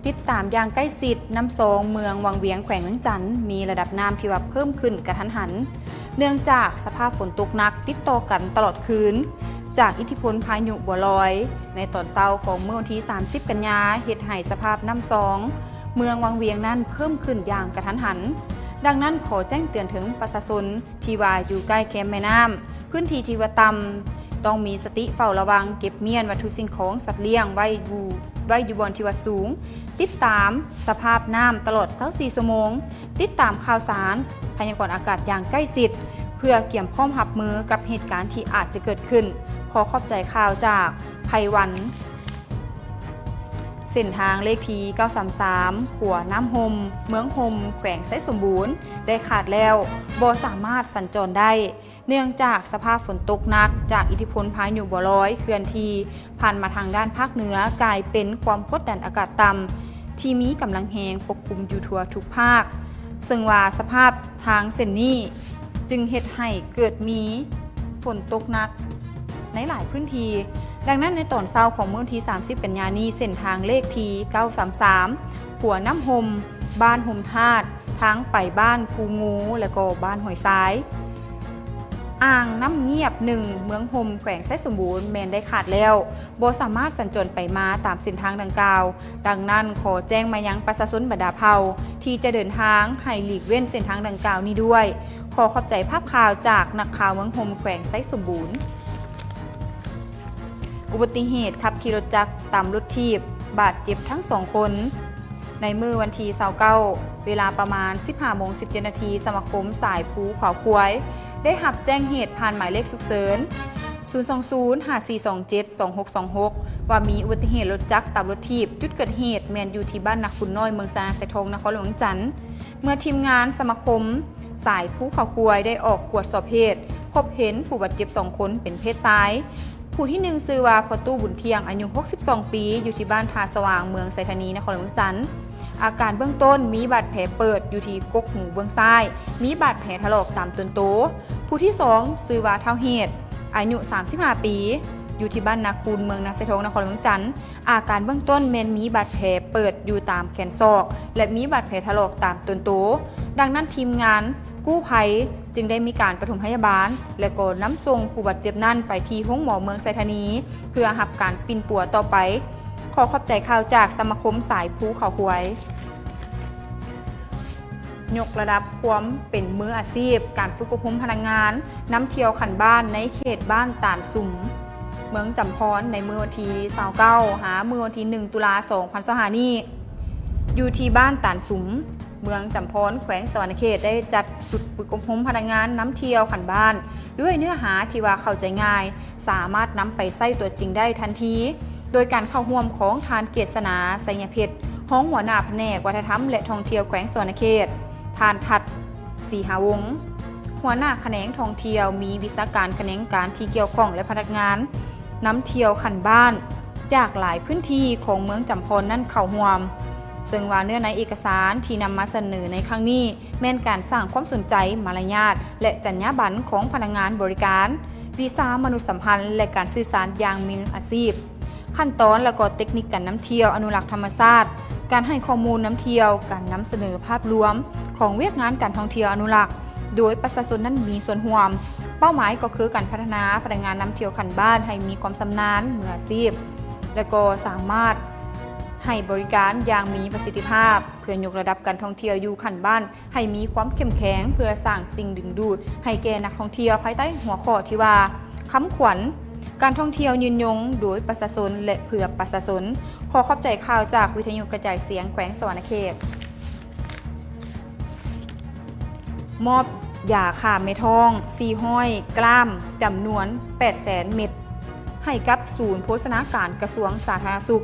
ຕິດຕາມຢ່າງໃກ້ຊິດ, ນ້ຳຊອງເມືອງວັງວຽງ ແຂວງວຽງຈັນ ມີລະດັບນ້ຳທີ່ວ່າເພີ່ມຂຶ້ນກະທັນຫັນ ເນື່ອງຈາກສະພາບຝົນຕົກໜັກຕິດຕໍ່ກັນຕະຫຼອດຄືນ. ຈາກອິດທິພົນພາຍຸບົວລອຍ ໃນຕອນເຊົ້າຂອງມື້ວັນທີສາມສິບກັນຍາ ເຮັດໃຫ້ສະພາບນ້ຳຊອງເມືອງວັງວຽງນັ້ນເພີ່ມຂຶ້ນຢ່າງກະທັນຫັນ. ດັ່ງນັ້ນ, ຂໍແຈ້ງເຕືອນເຖິງປະຊາຊົນ ທີ່ວ່າຢູ່ໃກ້ແຄມແມ່ນ້ຳ, ພື້ນທີ່ທີ່ວ່າຕ່ຳ, ຕ້ອງມີສະຕິເຝົ້າລະວັງ, ເກັບມ້ຽນວັດຖຸສິ່ງຂອງ, ສັດລ້ຽງໄວ້ຢູ່, ໄວ້ຢູ່ບ່ອນທີ່ວ່າສູງ, ຕິດຕາມສະພາບນ້ຳຕະຫຼອດຊາວສີ່ຊົ່ວໂມງ, ຕິດຕາມຂ່າວສານພະຍາກອນອາກາດຢ່າງໃກ້ຊິດ ເພື່ອກຽມພ້ອມຮັບມືກັບເຫດການທີ່ອາດຈະເກີດຂຶ້ນ. ຂໍຂອບໃຈຂ່າວຈາກໄພວັນ. ເສັ້ນທາງເລກທີເກົ້າສາມສາມ ຂົວນ້ຳຫົ່ມ ເມືອງຫົ່ມ ແຂວງໄຊສົມບູນ ໄດ້ຂາດແລ້ວ, ບໍ່ສາມາດສັນຈອນໄດ້ ເນື່ອງຈາກສະພາບຝົນຕົກໜັກຈາກອິດທິພົນພາຍຸບົວລອຍເຄື່ອນທີ່ຜ່ານມາທາງດ້ານພາກເໜືອ ກາຍເປັນຄວາມກົດດັນອາກາດຕ່ຳ ທີ່ມີກຳລັງແຮງປົກຄຸມຢູ່ທົ່ວທຸກພາກ, ເຊິ່ງວ່າສະພາບທາງເສັ້ນນີ້ຈຶ່ງເຮັດໃຫ້ເກີດມີຝົນຕົກໜັກໃນຫຼາຍພື້ນທີ່. ດັ່ງນັ້ນ, ໃນຕອນເຊົ້າຂອງມື້ວັນທີສາມສິບກັນຍານີ້, ເສັ້ນທາງເລກທີເກົ້າສາມສາມ ຂົວນ້ຳຫົ່ມ ບ້ານຫົ່ມທາດ ທາງໄປບ້ານພູງູ ແລະກໍບ້ານຫ້ວຍຊາຍ ອ່າງນ້ຳງຽບໜຶ່ງ ເມືອງຫົ່ມ ແຂວງໄຊສົມບູນ ແມ່ນໄດ້ຂາດແລ້ວ, ບໍ່ສາມາດສັນຈອນໄປມາຕາມເສັ້ນທາງດັ່ງກ່າວ. ດັ່ງນັ້ນ, ຂໍແຈ້ງມາຍັງປະຊາຊົນບັນດາເຜົ່າທີ່ຈະເດີນທາງ ໃຫ້ຫຼີກເວັ້ນເສັ້ນທາງດັ່ງກ່າວນີ້ດ້ວຍ. ຂໍຂອບໃຈພາບຂ່າວຈາກນັກຂ່າວເມືອງຫົ່ມ ແຂວງໄຊສົມບູນ. ອຸບັດຕິເຫດຂັບຂີ່ລົດຈັກຕຳລົດຖີບ ບາດເຈັບທັງສອງຄົນ. ໃນມື້ວັນທີຊາວເກົ້າ ເວລາປະມານສິບຫ້າໂມງສິບເຈັດນາທີ, ສະມາຄົມສາຍພູເຂົາຄວາຍ ໄດ້ຮັບແຈ້ງເຫດຜ່ານໝາຍເລກສຸກເສີນ ສູນສອງສູນ ຫ້າສີ່ສອງເຈັດ ສອງຫົກສອງຫົກ ວ່າມີອຸບັດຕິເຫດລົດຈັກຕຳລົດຖີບ. ຈຸດເກີດເຫດແມ່ນຢູ່ທີ່ບ້ານນາຄູນນ້ອຍ ເມືອງຊະນະໄຊທອງ ນະຄອນຫຼວງວຽງຈັນ. ເມື່ອທີມງານສະມາຄົມສາຍພູເຂົາຄວາຍໄດ້ອອກກວດສອບເຫດ, ພົບເຫັນຜູ້ບາດເຈັບສອງຄົນເປັນເພດຊາຍ. ຜູ້ທີໜຶ່ງຊື່ວ່າພໍ່ຕູ້ບຸນທ່ຽງ ອາຍຸຫົກສິບສອງປີ ຢູ່ທີ່ບ້ານທ່າສະຫວ່າງ ເມືອງໄຊທານີ ນະຄອນຫຼວງວຽງຈັນ. ອາການເບື້ອງຕົ້ນມີບາດແຜເປີດຢູ່ທີ່ກົກຫູເບື້ອງຊ້າຍ, ມີບາດແຜຖະຫຼອກຕາມຕົນໂຕ. ຜູ້ທີສອງຊື່ວ່າທ້າວເຫດ ອາຍຸສາມສິບຫ້າປີ ຢູ່ທີ່ບ້ານນາຄູນ ເມືອງນາຊາຍທອງ ນະຄອນຫຼວງວຽງຈັນ. ອາການເບື້ອງຕົ້ນແມ່ນມີບາດແຜເປີດຢູ່ຕາມແຂນສອກ ແລະ ມີບາດແຜຖະຫຼອກຕາມຕົນໂຕ. ດັ່ງນັ້ນ, ທີມງານກູ້ໄພຈຶ່ງໄດ້ມີການປະຖົມພະຍາບານ ແລະ ກໍນຳສົ່ງຜູ້ບາດເຈັບນັ້ນໄປທີ່ໂຮງໝໍເມືອງໄຊທານີ ເພື່ອຮັບການປິ່ນປົວຕໍ່ໄປ. ຂໍຂອບໃຈຂ່າວຈາກສະມາຄົມສາຍພູເຂົາຄວາຍ. ຍົກລະດັບຄວາມເປັນມືອາຊີບການຝຶກອົບຮົມພະນັກງານນຳທ່ຽວຂັ້ນບ້ານໃນເຂດບ້ານຕານສຸມ ເມືອງຈຳພອນ ໃນມື້ວັນທີຊາວເກົ້າ ຫາມື້ວັນທີໜຶ່ງ ຕຸລາ ສອງພັນຊາວຫ້ານີ້ ຢູ່ທີ່ບ້ານຕານສຸມ ເມືອງຈຳພອນ ແຂວງສະຫວັນນະເຂດ ໄດ້ຈັດຊຸດຝຶກອົບຮົມພະນັກງານນຳທ່ຽວຂັ້ນບ້ານ ດ້ວຍເນື້ອຫາທີ່ວ່າເຂົ້າໃຈງ່າຍ, ສາມາດນຳໄປໃຊ້ຕົວຈິງໄດ້ທັນທີ, ໂດຍການເຂົ້າຮ່ວມຂອງທ່ານ ເກດສະໜາ ໄຊຍະເພັດ ຮອງຫົວໜ້າພະແນກວັດທະນະທຳ ແລະ ທ່ອງທ່ຽວແຂວງສະຫວັນນະເຂດ, ທ່ານ ທັດ ສີຫາວົງ ຫົວໜ້າຂະແໜງທ່ອງທ່ຽວ, ມີວິຊາການຂະແໜງການທີ່ກ່ຽວຂ້ອງ ແລະ ພະນັກງານນຳທ່ຽວຂັ້ນບ້ານຈາກຫຼາຍພື້ນທີ່ຂອງເມືອງຈຳພອນນັ້ນເຂົ້າຮ່ວມ. ເຊິ່ງວ່າເນື້ອໃນເອກະສານທີ່ນຳມາສະເໜີໃນຄັ້ງນີ້ ແມ່ນການສ້າງຄວາມສົນໃຈ, ມາລະຍາດ ແລະ ຈັນຍາບັນຂອງພະນັກງານບໍລິການ, ວິຊາມະນຸດສຳພັນ ແລະ ການສື່ສານຢ່າງມືອາຊີບ, ຂັ້ນຕອນ ແລະ ກໍເຕັກນິກການນຳທ່ຽວອະນຸລັກທຳມະຊາດ, ການໃຫ້ຂໍ້ມູນນຳທ່ຽວ, ການນຳສະເໜີພາບລວມຂອງວຽກງານການທ່ອງທ່ຽວອະນຸລັກ ໂດຍປະຊາຊົນນັ້ນມີສ່ວນຮ່ວມ. ເປົ້າໝາຍກໍຄືການພັດທະນາພະນັກງານນຳທ່ຽວຂັ້ນບ້ານໃຫ້ມີຄວາມຊຳນານ, ມືອາຊີບ ແລະ ກໍສາມາດໃຫ້ບໍລິການຢ່າງມີປະສິດທິພາບ ເພື່ອຍົກລະດັບການທ່ອງທ່ຽວຢູ່ຂັ້ນບ້ານ ໃຫ້ມີຄວາມເຂັ້ມແຂງ ເພື່ອສ້າງສິ່ງດຶງດູດໃຫ້ແກ່ນັກທ່ອງທ່ຽວ ພາຍໃຕ້ຫົວຂໍ້ທີ່ວ່າ ຄຳຂວັນ ການທ່ອງທ່ຽວຍືນຍົງ ໂດຍປະຊາຊົນ ແລະ ເພື່ອປະຊາຊົນ. ຂໍຂອບໃຈຂ່າວຈາກວິທະຍຸກະຈາຍສຽງແຂວງສະຫວັນນະເຂດ. ມອບຢາຂ້າແມ່ທ້ອງ ສີ່ຮ້ອຍກຣາມ ຈຳນວນ ແປດແສນເມັດ ໃຫ້ກັບສູນໂພຊະນາການກະຊວງສາທາລະນະສຸກ.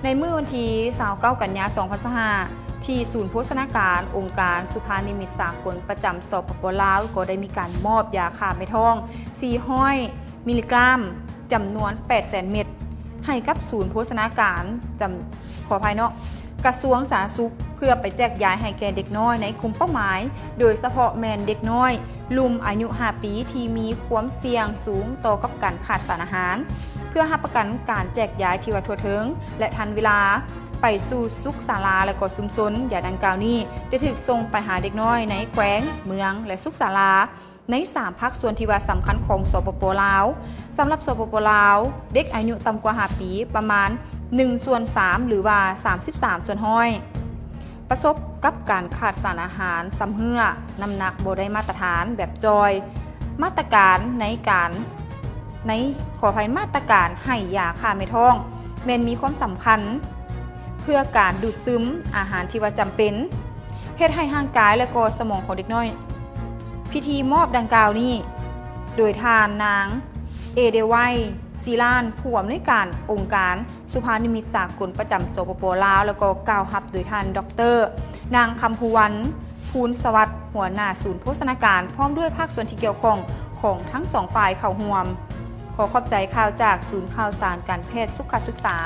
ໃນມື້ວັນທີຊາວເກົ້າ ກັນຍາ ສອງພັນຊາວຫ້າ ທີ່ສູນໂພຊະນາການອົງການສຸພານິມິດສາກົນປະຈຳ ສປປ ລາວ ກໍໄດ້ມີການມອບຢາຂ້າແມ່ທ້ອງ ສີ່ຮ້ອຍມິລລີກຣາມ ຈຳນວນ ແປດແສນເມັດ ໃຫ້ກັບສູນໂພຊະນາການ ຈຳ ຂໍອະໄພເນາະ ກະຊວງສາທາລະນະສຸກ ເພື່ອໄປແຈກຢາຍໃຫ້ແກ່ເດັກນ້ອຍໃນກຸ່ມເປົ້າໝາຍ ໂດຍສະເພາະແມ່ນເດັກນ້ອຍລຸ່ມອາຍຸຫ້າປີ ທີ່ມີຄວາມສ່ຽງສູງຕໍ່ກັບການຂາດສານອາຫານ ເພື່ອຮັບປະກັນການແຈກຢາຍທີ່ວ່າທົ່ວເຖິງ ແລະ ທັນເວລາ. ໄປສູ່ສຸກສາລາ ແລະກໍຊຸມຊົນ. ຢາດັ່ງກ່າວນີ້ໄດ້ຖືກສົ່ງໄປຫາເດັກນ້ອຍໃນແຂວງ, ເມືອງ ແລະສຸກສາລາ ໃນສາມພາກສ່ວນທີ່ວ່າສຳຄັນຂອງ ສປປ ລາວ. ສຳລັບ ສປປ ລາວ, ເດັກອາຍຸຕ່ຳກວ່າຫ້າປີ ປະມານໜຶ່ງສ່ວນສາມ ຫຼືວ່າສາມສິບສາມສ່ວນຮ້ອຍ ປະສົບກັບການຂາດສານອາຫານຊຳເຮື້ອ, ນ້ຳໜັກບໍ່ໄດ້ມາດຕະຖານແບບຈ່ອຍ. ມາດຕະການໃນການ, ໃນ, ຂໍອະໄພ, ມາດຕະການໃຫ້ຢາຂ້າແມ່ທ້ອງ ແມ່ນມີຄວາມສຳຄັນ ເພື່ອການດູດຊຶມອາຫານທີ່ວ່າຈຳເປັນ, ເຮັດໃຫ້ຮ່າງກາຍ ແລະກໍສະໝອງຂອງເດັກນ້ອຍ. ພິທີມອບດັ່ງກ່າວນີ້ ໂດຍທ່ານນາງ ເອເດໄວ ຊີລານ ຜູ້ອຳນວຍການອົງການສຸພານິມິດສາກົນປະຈຳ ສປປ ລາວ ແລ້ວກໍກ່າວຮັບໂດຍທ່ານ ດອກເຕີ ນາງ ຄຳພູວັນ ພູນສະຫວັດ ຫົວໜ້າສູນໂພຊະນາການ ພ້ອມດ້ວຍພາກສ່ວນທີ່ກ່ຽວຂ້ອງຂອງທັງສອງຝ່າຍເຂົ້າຮ່ວມ. ຂໍຂອບໃຈຂ່າວຈາກສູນຂ່າວສານການແພດສຸຂະສຶກສາ.